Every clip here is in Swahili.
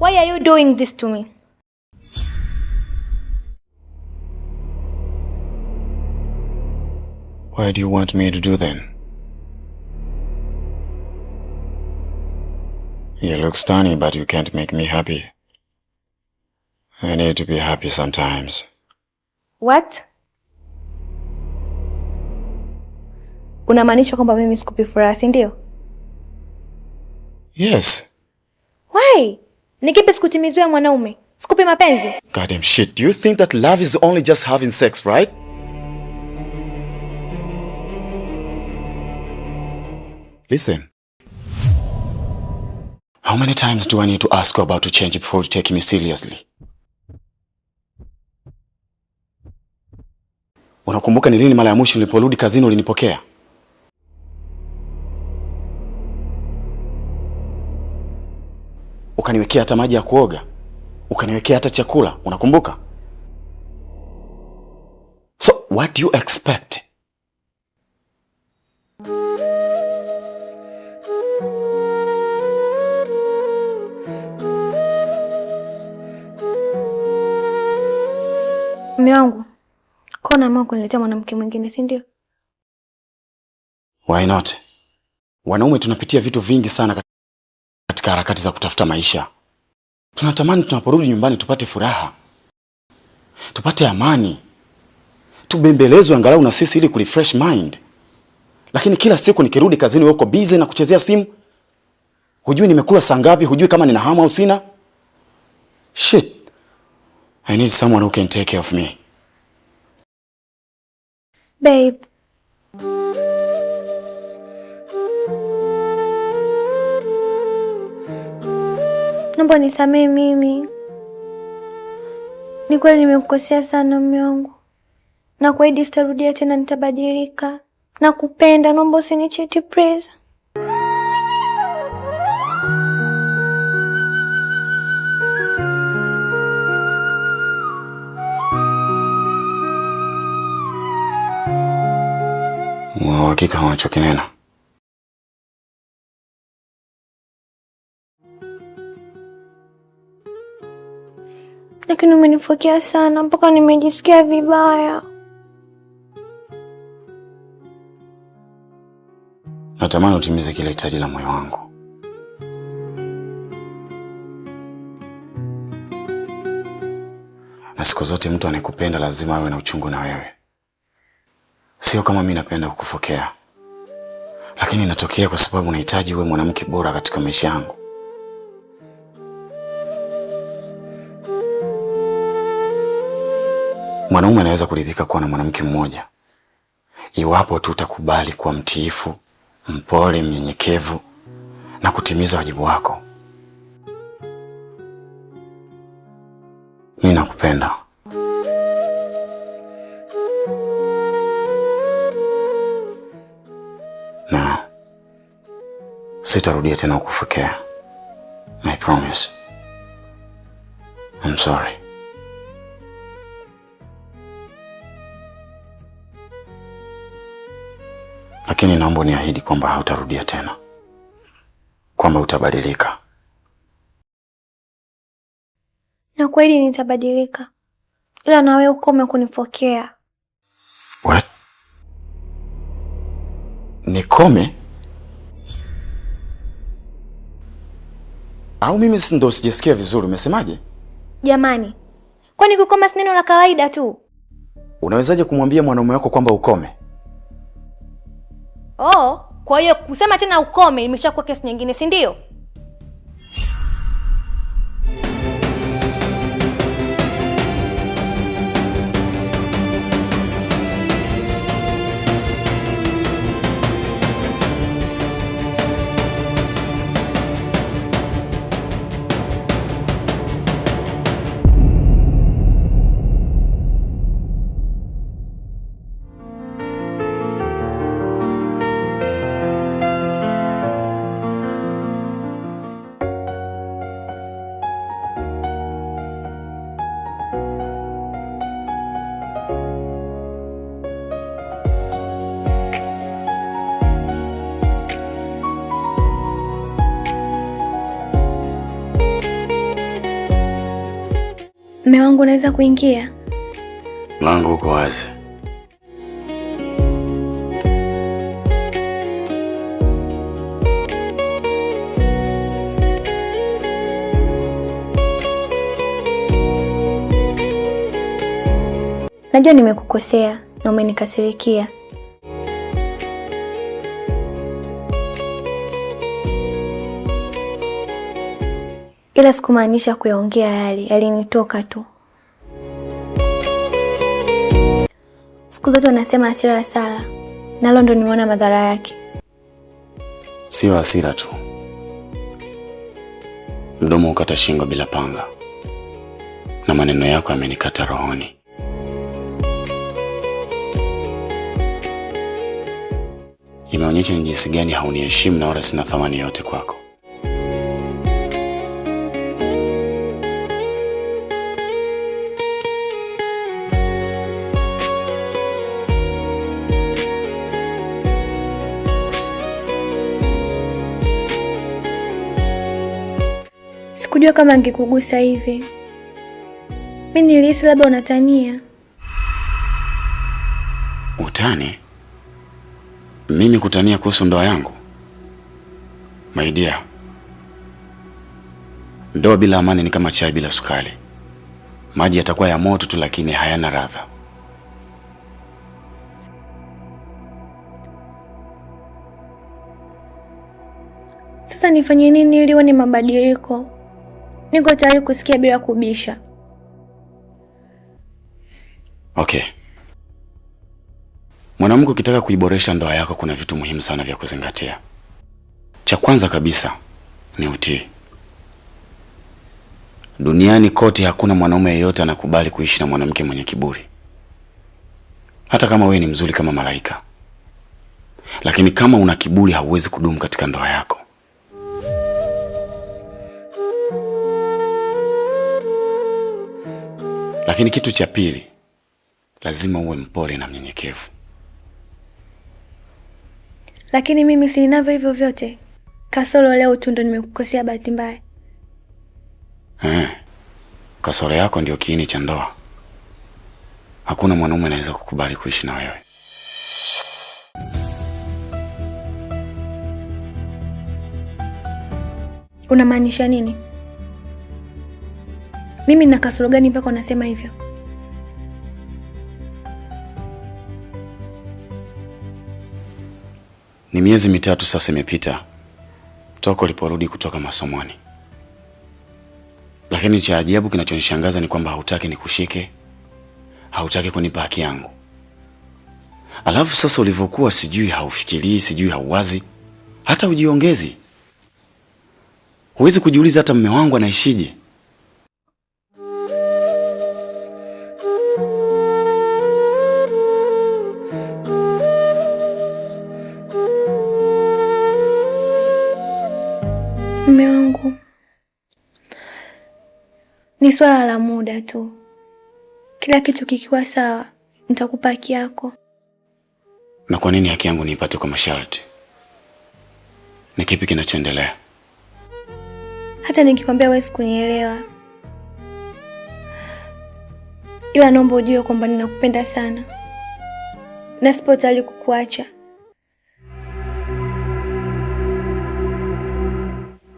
Why are you doing this to me? What do you want me to do then? You look stunning, but you can't make me happy. I need to be happy sometimes. What? Unamaanisha kwamba mimi sikupi furaha, si ndio? Yes. Why? Nikipi sikutimizia mwanaume? Sikupi mapenzi? Goddamn shit. Do you think that love is only just having sex, right? Listen. How many times do I need to ask you about to change before you take me seriously? Unakumbuka ni lini mara ya mwisho niliporudi kazini ulinipokea? Ukaniwekea hata maji ya kuoga, ukaniwekea hata chakula, unakumbuka? So what do you expect? Mume wangu, kwa nini kuniletea mwanamke mwingine, si ndio? Why not? Wanaume tunapitia vitu vingi sana katika harakati za kutafuta maisha. Tunatamani tunaporudi nyumbani tupate furaha, tupate amani, tubembelezwe angalau na sisi ili kurefresh mind. Lakini kila siku nikirudi kazini wewe uko busy na kuchezea simu. Hujui nimekula saa ngapi, hujui kama nina hamu au sina. Shit. I need someone who can take care of me. Babe. Naomba nisamehe mimi. Ni kweli nimekukosea sana mume wangu. Na kuahidi sitarudia tena, nitabadilika. Nakupenda, naomba usinichiti please. Una uhakika unachokinena? Lakini umenifokea sana mpaka nimejisikia vibaya. Natamani utimize kile hitaji la moyo wangu. Na siku zote mtu anayekupenda lazima awe na uchungu na wewe. Sio kama mimi napenda kukufokea, lakini inatokea kwa sababu nahitaji uwe mwanamke bora katika maisha yangu. Mwanaume anaweza kuridhika kuwa na mwanamke mmoja iwapo tu utakubali kuwa mtiifu, mpole, mnyenyekevu na kutimiza wajibu wako. Mimi nakupenda. Na sitarudia tena kukufokea. I promise. I'm sorry. Lakini naomba uniahidi kwamba hautarudia tena, kwamba utabadilika. Na kweli nitabadilika, ila na wewe ukome kunifokea. What? Nikome? Au mimi ndo sijasikia vizuri, umesemaje? Jamani, kwani kukoma si neno la kawaida tu? Unawezaje kumwambia mwanaume wako kwamba ukome? Oh, kwa hiyo kusema tena ukome imeshakuwa kesi nyingine, si ndio? Mume wangu, unaweza kuingia? Mlango uko wazi. Najua nimekukosea na umenikasirikia. Ila sikumaanisha kuyaongea yale, yalinitoka tu. Siku zote wanasema hasira ya sala, nalo ndo nimeona madhara yake. Sio hasira tu. Mdomo ukata shingo bila panga. Na maneno yako yamenikata rohoni. Imeonyesha ni jinsi gani hauniheshimu na wala sina thamani yote kwako. Sikujua kama angekugusa hivi. Mimi nilihisi labda unatania. Utani? Mimi kutania kuhusu ndoa yangu? My dear, ndoa bila amani ni kama chai bila sukari. Maji yatakuwa ya moto tu lakini hayana ladha. Sasa nifanye nini ili uone mabadiliko? Niko tayari kusikia bila kubisha. Okay. Mwanamke, ukitaka kuiboresha ndoa yako kuna vitu muhimu sana vya kuzingatia. Cha kwanza kabisa ni utii. Duniani kote hakuna mwanaume yeyote anakubali kuishi na mwanamke mwenye kiburi. Hata kama wewe ni mzuri kama malaika, lakini kama una kiburi hauwezi kudumu katika ndoa yako. Lakini kitu cha pili, lazima uwe mpole na mnyenyekevu. Lakini mimi si ninavyo hivyo vyote. Kasoro leo tu ndo nimekukosea bahati mbaya. Kasoro yako ndio kiini cha ndoa. Hakuna mwanaume anaweza kukubali kuishi na wewe. Unamaanisha nini? Mimi nina kasoro gani mpaka unasema hivyo? Ni miezi 3 sasa imepita toka uliporudi kutoka masomoni. Lakini cha ajabu kinachonishangaza ni kwamba hautaki nikushike, hautaki kunipa haki yangu. Alafu sasa ulivyokuwa sijui haufikirii, sijui hauwazi, hata ujiongezi. Huwezi kujiuliza hata mume wangu anaishije. Mume wangu, ni swala la muda tu. Kila kitu kikiwa sawa, nitakupa haki yako. Na kwa nini haki yangu niipate kwa masharti? Ni kipi kinachoendelea? Hata nikikwambia huwezi kunielewa. Ila naomba ujue kwamba ninakupenda sana. Na sipo tayari kukuacha.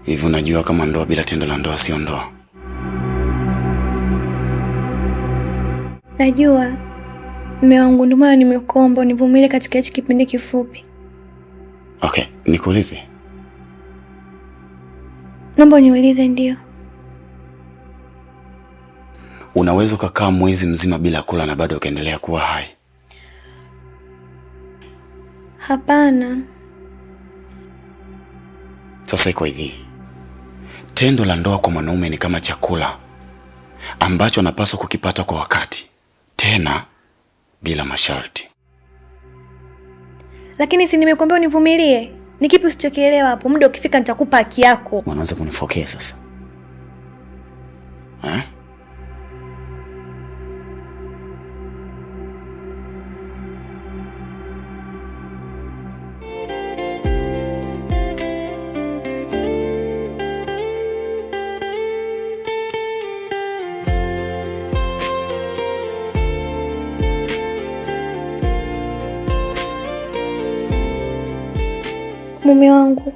Hivi unajua kama ndoa bila tendo la ndoa sio ndoa? Najua. Mume wangu, ndio maana nimekuomba univumilie katika hichi kipindi kifupi. Okay, nikuulize. Naomba uniulize. Ndio. Unaweza kukaa mwezi mzima bila kula na bado ukaendelea kuwa hai? Hapana. Sasa iko hivi. Tendo la ndoa kwa mwanaume ni kama chakula ambacho anapaswa kukipata kwa wakati, tena bila masharti. Lakini si nimekuambia univumilie? Ni kipi usichokielewa hapo? Muda ukifika nitakupa haki yako. Unaanza kunifokea sasa. Eh? Mume wangu,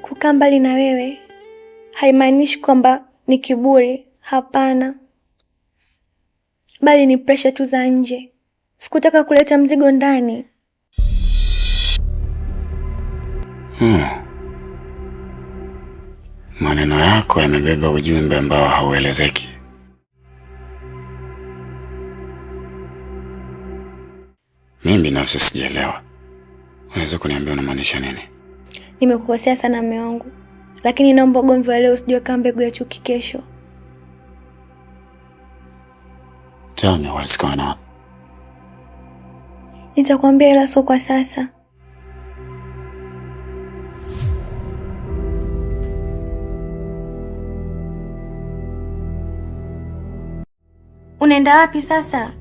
kukaa mbali na wewe haimaanishi kwamba ni kiburi, hapana, bali ni presha tu za nje. Sikutaka kuleta mzigo ndani. Maneno yako yamebeba ujumbe ambao hauelezeki. Mimi binafsi sijaelewa. Unaweza kuniambia unamaanisha nini? Nimekukosea sana mume wangu, lakini naomba ugomvi wa leo usijue kama mbegu ya chuki kesho. Tell me what's going on. Nitakwambia ila sio kwa sasa. Unaenda wapi sasa?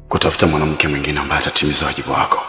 Kutafuta mwanamke mwingine ambaye atatimiza wajibu wako.